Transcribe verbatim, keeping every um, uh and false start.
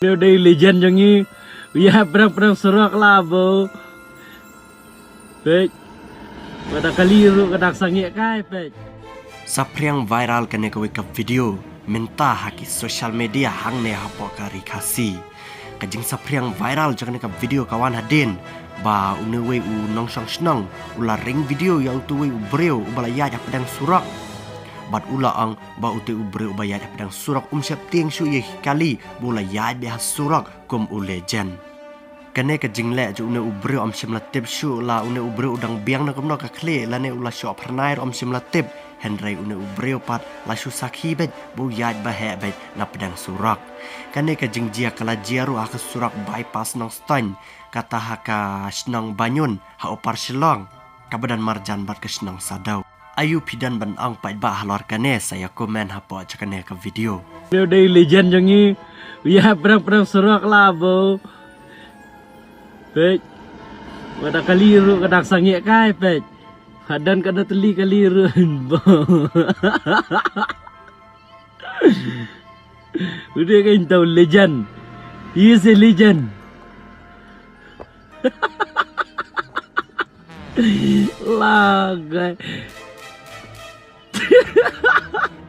Une u dei legend jong ngi. U ïaid pdeng pdeng surok la bo. Peit. Ka da kali ruh ka dang sangeh kai peit. Saphriang viral kane kawei ka video mynta ha ki social media hangne hapoh ka Ri Khasi. Ka jingsaphriang viral jong kane ka video ka wan hadien ba une wei u nongshong shnong u la ring video ïa utu wei u briew uba la ïaid hapdeng surok. Bad u la ong ba utu u briew uba ïaid hapdeng surok um sheptieng shuh ïa ki kali ba u la ïaid beit ha surok kum u legend. Kane ka jingleh jong une u briew um shym la tip shuh la une u briew u dang biang na kumno ka khlieh lane u la shoh phyrnai ruh um shym la tip. Hynrei une u briew pat la shu sakhi beit ba u ïaid ba heh beit na pdeng surok. Kane ka jingjia ka la jia ruh ha ka surok bypass Nongstoiñ kata ha ka shnong Banyun ha upper Shillong, kaba don marjan bad ka shnong Sadau. Aïu phi don ban ong paidbah halor kane, sa ïa comment hapoh jong kane ka video. Une u dei legend jong ngi. U ïaid pdeng pdeng surok la bo. Peit. Ka da kali ruh ka dang sangeh kai peit. Hadan ka da tylli kali ruh bo. Une ka inta u legend. He is a legend. Lagai.